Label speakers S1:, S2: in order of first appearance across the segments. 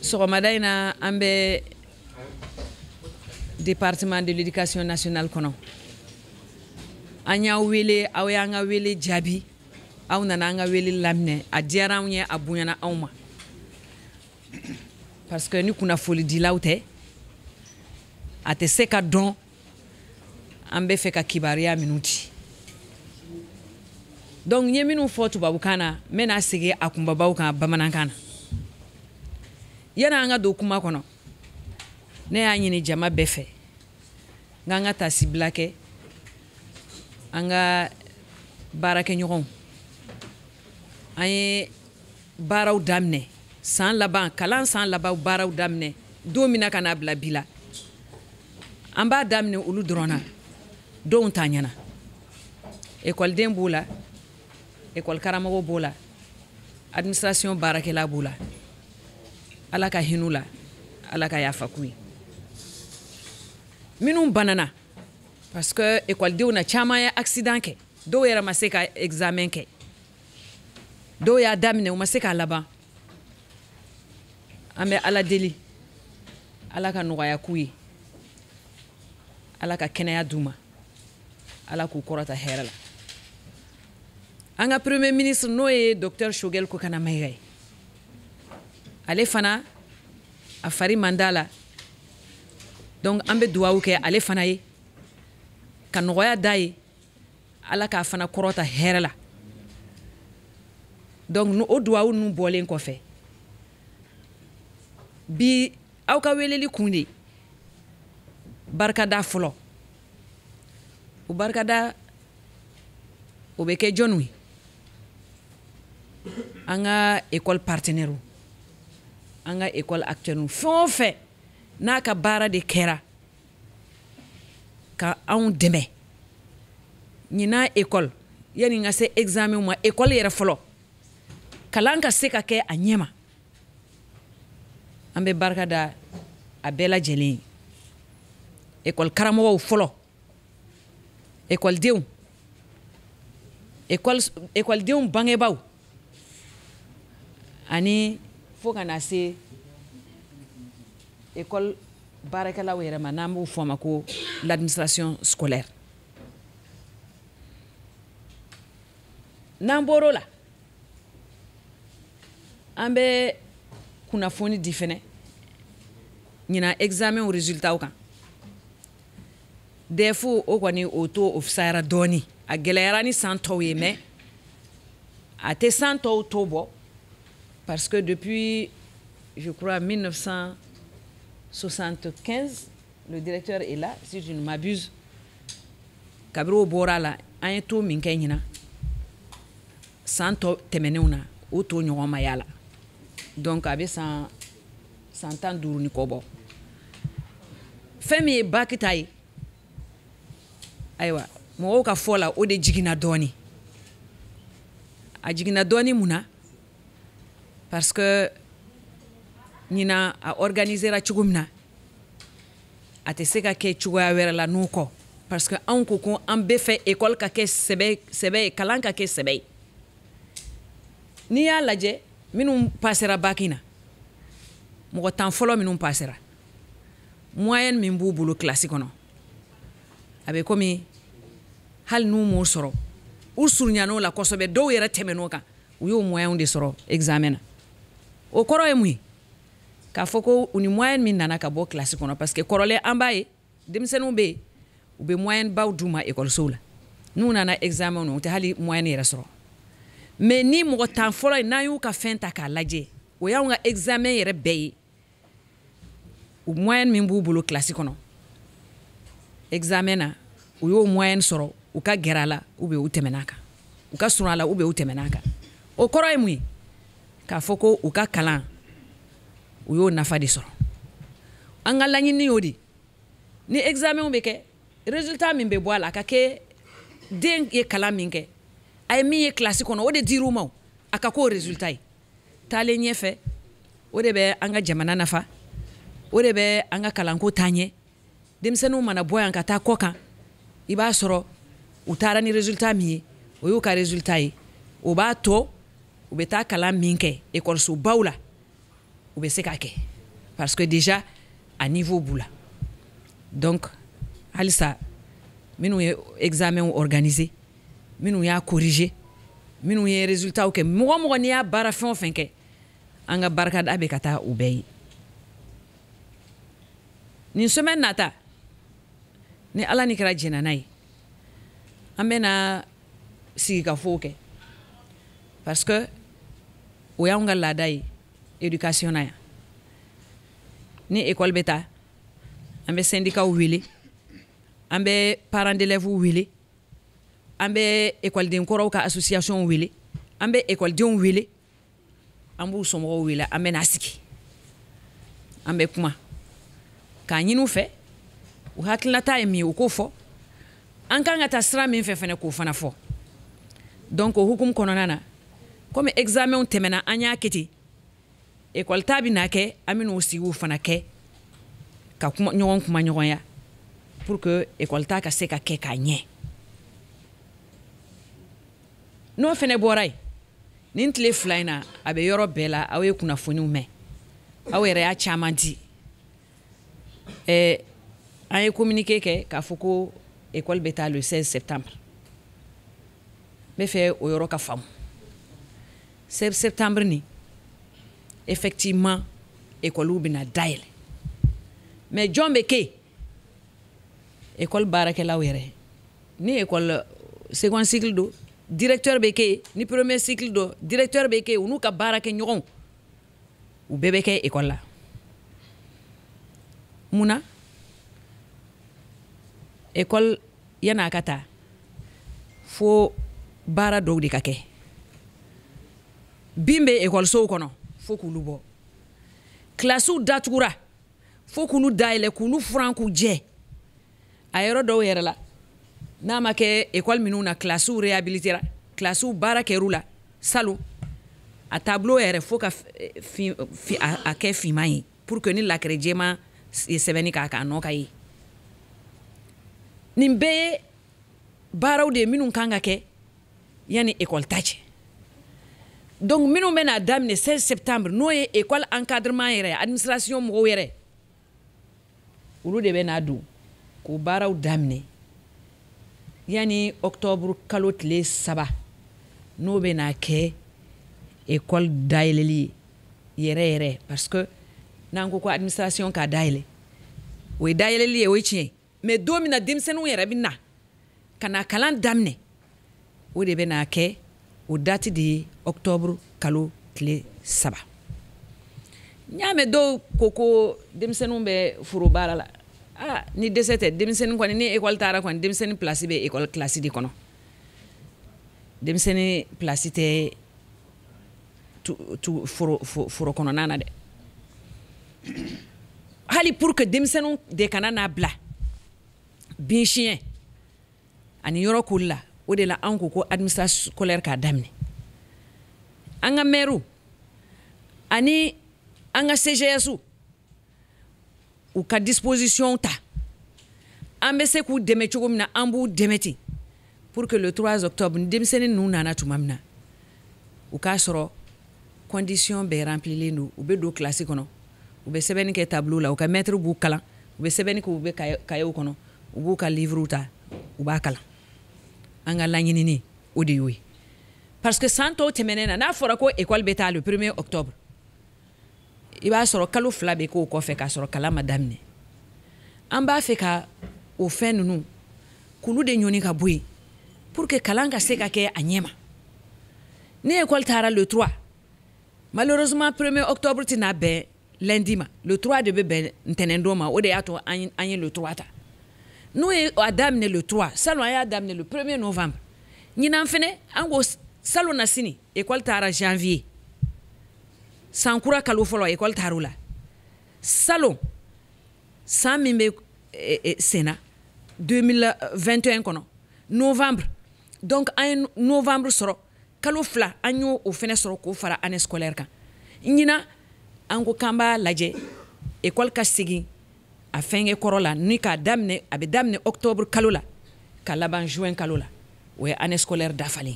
S1: Sɔgɔmada in na, an bɛ département de l'éducation nationale kɔnɔ. An y'aw wele, aw y'an ka wele jaabi, aw nana an ka wele laminɛ. A diyara anw ye, a bonyana anw ma, parce que ni kunnafonidilaw tɛ, a tɛ se ka dɔn an bɛ fɛ ka kibaruya minnu ci. Donc n ye minnu fɔ tubabukan na, n bɛna segin a kunbabaw kan bamanankan na. Yanni an ka don kuma kɔnɔ, ne y'a ɲini jama bɛɛ fɛ n k'an ka tasibila kɛ an ka baarakɛɲɔgɔnw. An ye baaraw daminɛ san laban, kalan san laban baaraw daminɛ don min na ka n'a bila bi la, an b'a daminɛ olu dɔrɔn na. Dɔw ta ɲɛna, ekɔliden b'o la, ekɔli karamɔgɔ b'o la, administration baarakɛla b'o la. Ala ka hin'u la, Ala ka yafa k'u ye. Minnu banana, parce que ekɔlidenw na caman ye accident kɛ, dɔw yɛrɛ ma se ka examen kɛ, dɔw y'a daminɛ, u ma se k'a laban. An bɛ Ala deli, Ala ka nɔgɔya k'u ye, Ala ka kɛnɛya d'u ma, Ala k'u kɔrɔta hɛrɛ la. An ka premier ministre, n'o ye docteur Choguel Kokalla Maïga ye, ale fana a fari man d'a la. Donc an bɛ duwawu kɛ ale fana ye ka nɔgɔya d'a ye, Ala k'a fana kɔrɔta hɛrɛ la. Donc o duwawu ninnu bɔlen kɔfɛ, bi aw ka weleli kun de barikada fɔlɔ. O barikada o bɛ kɛ jɔnniw ye? An ka école partenaire, an ka école acteur, fɛn o fɛn n'a ka baara de kɛra ka anw dɛmɛ ɲinan école, yanni n ka se examen ma, école yɛrɛ fɔlɔ kalan ka se ka kɛ a ɲɛma, an bɛ barika da a bɛɛ lajɛlen ye. École karamɔgɔw fɔlɔ, écoledenw, écoledenw bangebaaw, ani fo ka na se école baarakɛlaw yɛrɛ ma, n'an b'o fɔ a ma ko l'administration scolaire. N'an bɔr'o la, an bɛ kunnafoni di fɛnɛ ɲinan examen résultat kan. DEF o kɔni, o to o fisayara dɔɔni, a gɛlɛyara ni san tɔw ye, mais a tɛ san tɔw to bɔ, parce que depuis, je crois, 1975, le directeur est là si je ne m'abuse, kabiri o bɔra la, an ye to min kɛ ɲinan, san tɔ tɛmɛnenw na, o to ɲɔgɔn ma y'a la. Donc a bɛ san 15 ni kɔ bɔ. Fɛn min ye bac ta ye, ayiwa, mɔgɔw ka fɔ la, o de jiginna dɔɔni. A jiginna dɔɔni mun na? Parce que ɲinan a organisera cogo min na, a tɛ se ka kɛ cogoya wɛrɛ la n'o kɔ, parce que anw ko ko an bɛ fɛ école ka kɛ sɛbɛ sɛbɛ ye, kalan ka kɛ sɛbɛ ye. N'i y'a lajɛ, minnu pasera bac na, mɔgɔ 10 fɔlɔ minnu pasera, moyenne min b'u bolo kilasi kɔnɔ, a bɛ komi hali n'u m'o sɔrɔ, u surunyan'o la kosɛbɛ, dɔw yɛrɛ tɛmɛn'o kan, u y'o moyen de sɔrɔ examen na. O kɔrɔ ye mun ye? K'a fɔ ko u ni moyenne min nana ka bɔ kilasi kɔnɔ, parce que kɔrɔlen an b'a ye denmisɛnninw bɛ yen, u bɛ moyenne baw d'u ma ekɔlisow la, n'u nana examen na, u tɛ hali moyenne yɛrɛ sɔrɔ. Mais ni mɔgɔ 10 fɔlɔ ye, n'an y'u ka fɛn ta k'a lajɛ, o y'anw ka examen yɛrɛ bɛɛ ye, u moyenne min b'u bolo kilasi kɔnɔ examen na, u y'o moyenne sɔrɔ, u ka gɛrɛ a la ou bien u tɛmɛn'a kan, u ka surun a la ou bien u tɛmɛn'a kan. O kɔrɔ ye mun ye? K'a fɔ ko u ka kalan, u y'o nafa de sɔrɔ. An ka laɲini y'o de, ni examen bɛ kɛ, résultat min bɛ bɔ a la, a ka kɛ den ye kalan min kɛ, a ye min ye kilasi kɔnɔ, o de dir'u ma, a ka k'o résultat ye. Taalen ɲɛfɛ, o de bɛ an ka jamana nafa, o de bɛ an ka kalanko taa ɲɛ. Denmisɛnninw mana bɔ yan ka taa kɔ kan, i b'a sɔrɔ u taara ni résultat min ye, o y'u ka résultat ye. O b'a to u bɛ taa kalan min kɛ ekɔlisobaw la, u bɛ se k'a kɛ parce que déjà a niveau b'u la. Donc halisa, minnu ye examen organiser, minnu y'a corriger, minnu ye résultat kɛ, mɔgɔ mɔgɔ n'i y'a baara fɛn o fɛn kɛ, an ka barikada bɛ ka taa u bɛɛ ye. Nin semaine nata, ni Ala ni kɛra jɛnna n'a ye, an bɛna sigikafɔw kɛ parce que o y'anw ka laada ye éducation na yan. Ni école bɛ taa, an bɛ syndicat wele, an bɛ parents d'élèves wele, an bɛ écoleden kɔrɔw ka association wele, an bɛ écoledenw wele, an b'u somɔgɔw wele. An bɛ n'a sigi, an bɛ kuma k'a ɲini u fɛ, u hakilinata ye min ye, u k'o fɔ. An kan ka taa sira min fɛ fɛnɛ, k'o fana fɔ. Donc o hukumu kɔnɔna na, komi examen tɛmɛna, an y'a kɛ ten, école ta bɛ na kɛ, an bɛ n'o sigiw fana kɛ ka kuma ɲɔgɔn kuma ɲɔgɔnya pour que école ta ka se ka kɛ k'a ɲɛ. N'o fɛnɛ bɔra yen, nin tile 2 in na, a bɛ yɔrɔ bɛɛ la, aw ye kunnafoniw mɛn, aw yɛrɛ y'a caman di. An ye communiqué kɛ k'a fɔ ko école bɛ taa le 16 septembre. N bɛ fɛ o yɔrɔ ka faamu. 16 septembre nin, effectivement, école bɛna dayɛlɛ, mais jɔn bɛ kɛ yen? École baarakɛlaw yɛrɛ. Ni école second cycle don, directeur bɛ kɛ yen. Ni premier cycle don, directeur bɛ kɛ yen. U n'u ka baarakɛɲɔgɔnw, u bɛɛ bɛ kɛ école la. Mun na? École, yan'a ka taa, fo baara dɔw de ka kɛ. Bin bɛ ekɔlisow kɔnɔ, fo k'olu bɔ. Kilasiw datugura, fo k'olu dayɛlɛ, k'olu furan, k'u jɛ. A yɔrɔ dɔw yɛrɛ la, n'a ma kɛ ekɔli minnu na, kilasiw réhabilitera, kilasiw baara kɛr'u la salon, a tableau yɛrɛ, fo ka fin, a kɛ finman ye pour que ni lakɛrɛ jɛman ye sɛbɛnni k'a kan, a nɔ ka ye. Nin bɛɛ ye baaraw de ye minnu kan ka kɛ yanni ekɔli ta cɛ. Donc minnu bɛna daminɛ 16 septembre, n'o ye école encadrement yɛrɛ, administration mɔgɔw yɛrɛ, olu de bɛ n'a don k'o baaraw daminɛ yanni octobre kalo tile 3, n'o bɛ n'a kɛ école dayɛlɛli ye yɛrɛ yɛrɛ. Parce que n'an ko ko administration k'a dayɛlɛ, o ye dayɛlɛli ye, o ye tiɲɛ, mais don min na denmisɛnninw yɛrɛ bɛ na ka na kalan daminɛ, o de bɛ n'a kɛ, o date de ye octobre kalo tile 3. N y'a mɛn dɔw ko ko denmisɛnninw bɛ foro baara la. Ah, ni dɛsɛ tɛ, denmisɛnnin kɔni, ni école taara kɔni, denmisɛnnin place bɛ école classe de kɔnɔ. Denmisɛnnin place tɛ tu, tu, foro, foro kɔnɔna na dɛ. Hali pour que denmisɛnninw de kana n'a bila bin siɲɛ ani yɔrɔ koli la, o de la an ko ko administration scolaire k'a daminɛ. An ka maire ani an ka CGS, u ka disposition ta, an bɛ se k'u dɛmɛ cogo min na, an b'u dɛmɛ ten pour que le 3 octobre, ni denmisɛnnin ninnu nana tuma min na, u k'a sɔrɔ condition bɛɛ remplilen don. U bɛ don classe kɔnɔ, u bɛ sɛbɛnni kɛ tableau la, u ka maître b'u kalan, u bɛ sɛbɛnni kɛ, u bɛ cahier kɔnɔ, u b'u ka livre ta, u b'a kalan. An ka laɲinini, o de y'o ye, parce que san tɔw tɛmɛnen na, n'a fɔra ko école bɛ taa le 1er octobre, i b'a sɔrɔ kalo 2 bɛ k'o kɔfɛ k'a sɔrɔ kalan ma daminɛ. An b'a fɛ ka o fɛn ninnu k'olu de ɲɔni ka bɔ yen pour que kalan ka se ka kɛ a ɲɛ ma. Ni école taara le 3, malheureusement 1er octobre tɛna bɛn lundi ma, le 3 de bɛ bɛn ntɛnɛn don ma. O de y'a to an ye le 3 ta. N'o ye a daminɛ le 3, salon an y'a daminɛ le 1er novembre. Ɲinan fɛnɛ, an ko salon na sini école taara janvier, san kura kalo fɔlɔ, école taar'o la. Salon san min bɛ senna, 2021 kɔnɔ, novembre, donc an ye novembre sɔrɔ kalo 2, an y'o o fɛnɛ sɔrɔ k'o fara année scolaire kan. Ɲinan, an ko k'an b'a lajɛ école ka segin. A fɛnkɛ kɔrɔ la ni k'a daminɛ, a bɛ daminɛ octobre kalo la ka laban juin kalo la, o ye année scolaire dafalen.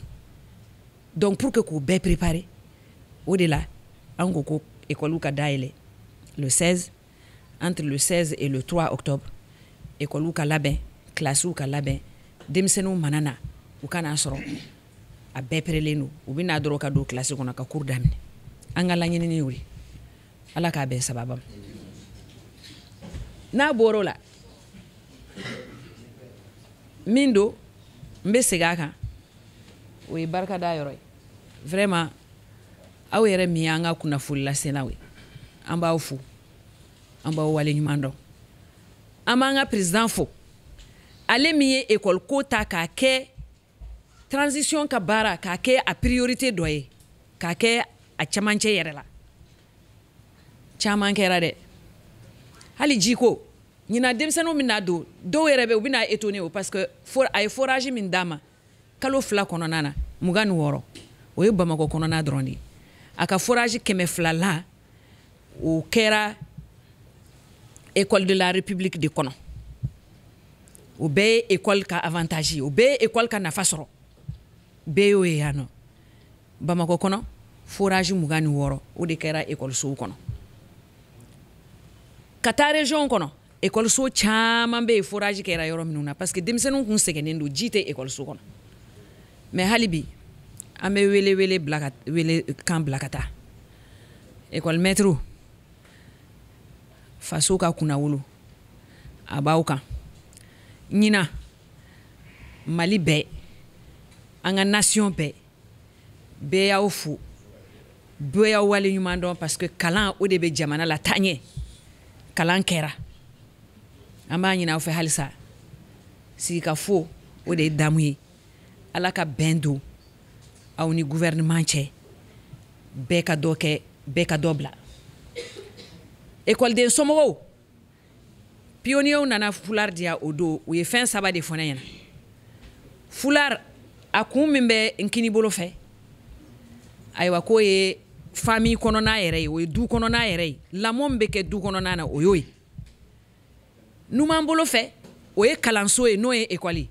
S1: Donc pour que k'o bɛɛ préparer, o de la an ko ko école ka dayɛlɛ le 16, entre le 16 et le 3 octobre. École ka labɛn, classe ka labɛn, denmisɛnninw mana na, u ka n'a sɔrɔ a bɛɛ pɛrɛlen don. U bɛ n'a dɔrɔn ka don classe kɔnɔ ka cours daminɛ. An ka laɲinini y'o ye. Ala k'a bɛn sababa ma. N'a bɔr'o la, min don n bɛ segin a kan, o ye barikada yɔrɔ ye. Vraiment, aw yɛrɛ min y'an ka kunnafoni laselaw ye, an b'aw fo, an b'aw waleɲuman dɔn. An b'an ka président fo, ale min ye école ko ta k'a kɛ transition ka baara, k'a kɛ a priorité dɔ ye, k'a kɛ a camancɛ yɛrɛ la. Caman kɛra dɛ, hali jiko ɲinan, denmisɛnninw bɛna don, dɔw yɛrɛ bɛ, u bɛna étonné o, parce que a ye forage min d'a ma kalo 2 kɔnɔna na, 26, o ye Bamakɔ kɔnɔna dɔrɔn de ye. A ka forage 200 la, o kɛra école de la République de kɔnɔ. O bɛɛ ye école ka avantage ye, o bɛɛ ye école ka nafa sɔrɔ, bɛɛ y'o ye yan nɔ Bamakɔ kɔnɔ. Forage 26, o de kɛra ekɔlisow kɔnɔ. Ka taa région kɔnɔ, ekɔliso caman bɛ yen, forage kɛra yɔrɔ minnu na, parce que denmisɛnninw kun sɛgɛnnen don, ji tɛ ekɔliso kɔnɔ. Mais hali bi, an bɛ wele wele bila ka wele kan bila ka taa école maître, faso ka kunnawolo a b'aw kan. Ɲinan, Mali bɛɛ, an ka nation bɛɛ, bɛɛ y'aw fo, bɛɛ y'aw waleɲuman dɔn, parce que kalan, o de bɛ jamana la taa ɲɛ. Kalan kɛra, an b'a ɲini aw fɛ halisa, sigikafo, o de ye damu ye. Ala ka bɛn don aw ni gouvernement cɛ, bɛɛ ka dɔ kɛ, bɛɛ ka dɔ bila. Ekɔliden somɔgɔw, pionniers nana foulard di yan o don, u ye fɛn saba de fɔ ne ɲɛna. Foulard a kun min bɛ n kini bolo fɛ, ayiwa, k'o ye famille kɔnɔna yɛrɛ ye, o ye du kɔnɔna yɛrɛ ye, lamɔ min bɛ kɛ du kɔnɔna na, o y'o ye. Numan bolo fɛ, o ye kalanso ye, n'o ye ekɔli ye.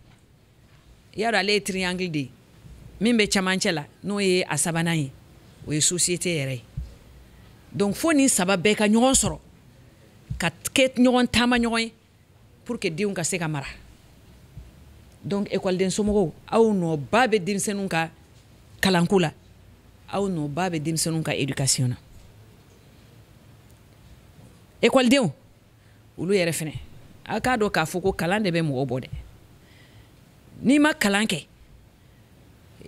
S1: I y'a dɔn, ale ye triangle de ye. Min bɛ camancɛ la, n'o ye a sabanan ye, o ye société yɛrɛ ye. Donc fo nin saba bɛɛ ka ɲɔgɔn sɔrɔ, ka kɛ ɲɔgɔn taama ɲɔgɔn ye, pour que denw ka se ka mara. Donc ekɔliden somɔgɔw, aw nɔba bɛ denmisɛnninw ka kalanko la, aw nɔba bɛ denmisɛnninw ka éducation na. Ekɔlidenw olu yɛrɛ fɛnɛ, a k'a dɔn k'a fɔ ko kalan de bɛ mɔgɔ bɔ dɛ. N'i ma kalan kɛ,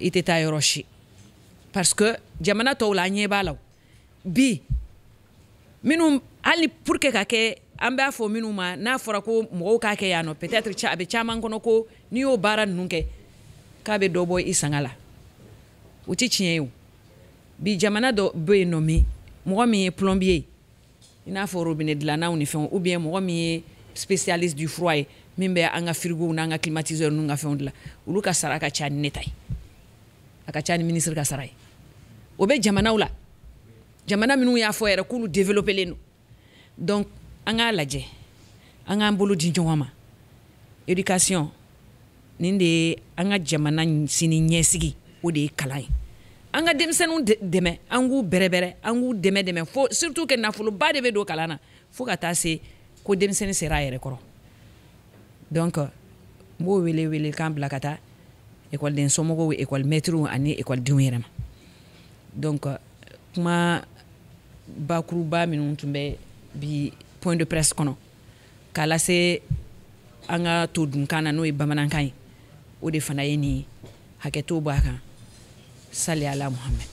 S1: i tɛ taa yɔrɔ si, parce que jamana tɔw la, an ɲɛ b'a la bi, minnu hali pour que ka kɛ, an b'a fɔ minnu ma, n'a fɔra ko mɔgɔw k'a kɛ yan nɔ, peut-être a bɛ caman kɔnɔ ko n'i y'o baara ninnu kɛ, k'a bɛ dɔ bɔ i sanga la. O tɛ tiɲɛ ye. O bi, jamana dɔ bɛ yen nɔ, min mɔgɔ min ye plombier ye, i n'a fɔ robinet dilannaw ni fɛnw, ou bien mɔgɔ min ye spécialiste du froid ye, min bɛ an ka frigo n'an ka climatiseur ninnu ka fɛnw dilan, olu ka sara ka ca ni ne ta ye, a ka ca ni ministre ka sara ye. O bɛ jamanaw la, jamana minnu y'a fɔ yɛrɛ k'olu développé len don. Donc an k'a lajɛ, an k'an bolo di ɲɔgɔn ma. Éducation nin de ye an ka jamana sini ɲɛsigi, o de ye kalan ye. An ka denmisɛnninw dɛmɛ, an k'u bɛrɛbɛrɛ, an k'u dɛmɛ dɛmɛ, fo surtout que nafoloba de bɛ don kalan na, fo ka taa se ko denmisɛnnin sera a yɛrɛ kɔrɔ. Donc n b'o wele wele kan bila ka taa ekɔliden somɔgɔw, ekɔli mɛtiriw ani ekɔlidenw yɛrɛ ma. Donc kuma bakuruba minnu tun bɛ bi point de presse kɔnɔ k'a lase an ka to dunkan na, n'o ye bamanankan ye, o de fana ye nin ye. Hakɛto b'a kan. Sali ala Muhammed.